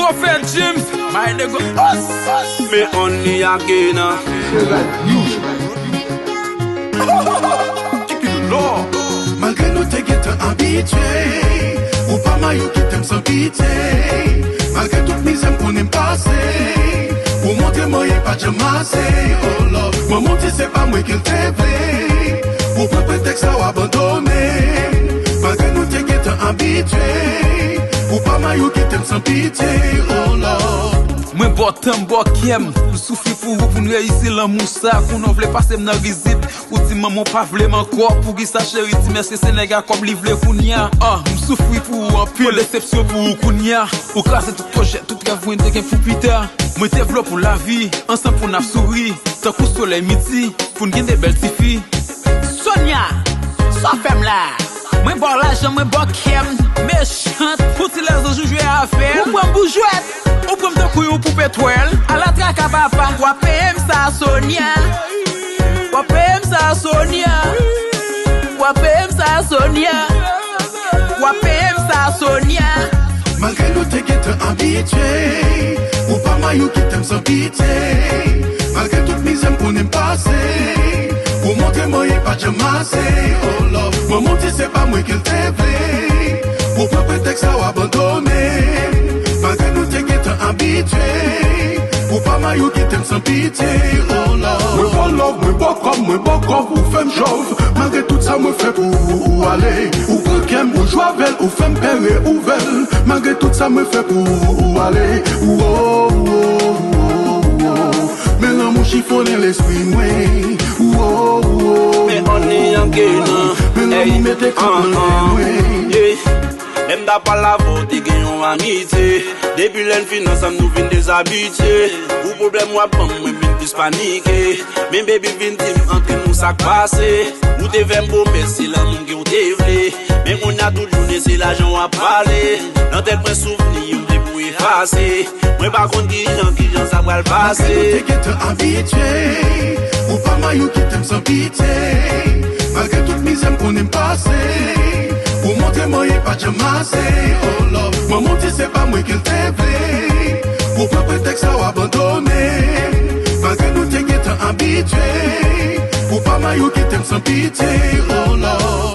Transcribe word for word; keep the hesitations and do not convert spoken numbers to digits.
Prophet James, my nigga. Us, us. Me only again. Keep it low. Malgre nou te gentan abitye, ou pa mayou kite m san pitye. Malgre tout mizè m konnen m pase, ou montre m anyen pa janm ase. Oh Lord, manman w di se pa mwen ke l te vle. Ou pran pretèks sa w abandone m. Malgre nou te gentan abitye, ou pa mayou kite m san pitye. Oh Lord. Mwen bò tan m bò kè m, m soufri pou ou pou n reyisi lanmou sa. Kounye w vle pase m nan rizib, ou di manman w pa vle m ankò. Poukisa cheri, di m èske se nèg a kòb li vle kounye a? Ah, m soufri pou ou anpil, desepsyon pou ou kounye a. Ou kraze tout pwojè, tout rèv mwen te gen pou pita. Mwen te vle w pou lavi, ansanm pou n ap souri tankou solèy midi, pou n gen de bèl tifi. Sonia, sa w fè m la? Mwen ba w lajan, mwen ba w kè m, mechant, pou ti lèzanj ou jwe avè m. Ou pran m pou jwèt, ou pran m tankou yon poupe twèl. Ala traka papa, w ap peye m sa Sonia. W ap peye m sa Sonia. W ap peye m sa Sonia. W ap peye m sa Sonia. Malgre nou te gentan abitye, ou pa mayou kite m san pitye. Malgre tout mizè m konnen m pase, ou montre m anyen pa janm ase. Oh Lord, manman w di se pa mwen ke l te vle. Ou pran pretèks sa w abandone m. Malgre nou te gentan abitye, ou pa mayou kite m san pitye. Oh Lord. Mwen ba w love, mwen ba w kòb, mwen ba w kòb, ou fè m chòv. Malgre tout sa mwen fè pou ou, ou ale. Ou pran kè m, ou jwe avè l, ou fè m pè reouvè l. Malgre tout sa mwen fè pou ou, ou ale. Ou, oh, ou, oh, ou, oh, ou, oh. Men lanmou chifonnen lespri mwen. Ou, oh, ou, oh, Men ou, only oh, again, ou, oh. Men lanmou Hey, mete kòd nan uh, nen uh, mwen. Yeah. Lè m t ap pale avè w, te gen yon amitye. Depi lè n fin ansanm, nou vin dezabitye. Pou pwoblèm w ap ban m, mwen vin plis panike. Men baby vin di m antre nou sa k pase. Ou te fè m pwomès, se lanmou ke w te vle. Men kounye a tout jounen, se lajan w ap pale. Nan tèt mwen souvni yo m te pou efase. Mwen pa konn kijan, kijan sa pral pase. Malgre nou te gentan abitye, ou pa mayou kite m san pitye. Malgre tout mizè m konnen m pase, ou montre m anyen pa janm ase. Oh Lord, manman w di se pa mwen ke l te vle. Ou pran pretèks sa w abandone m. Malgre nou te gentan abitye, ou pa mayou kite m san pitye. Oh Lord.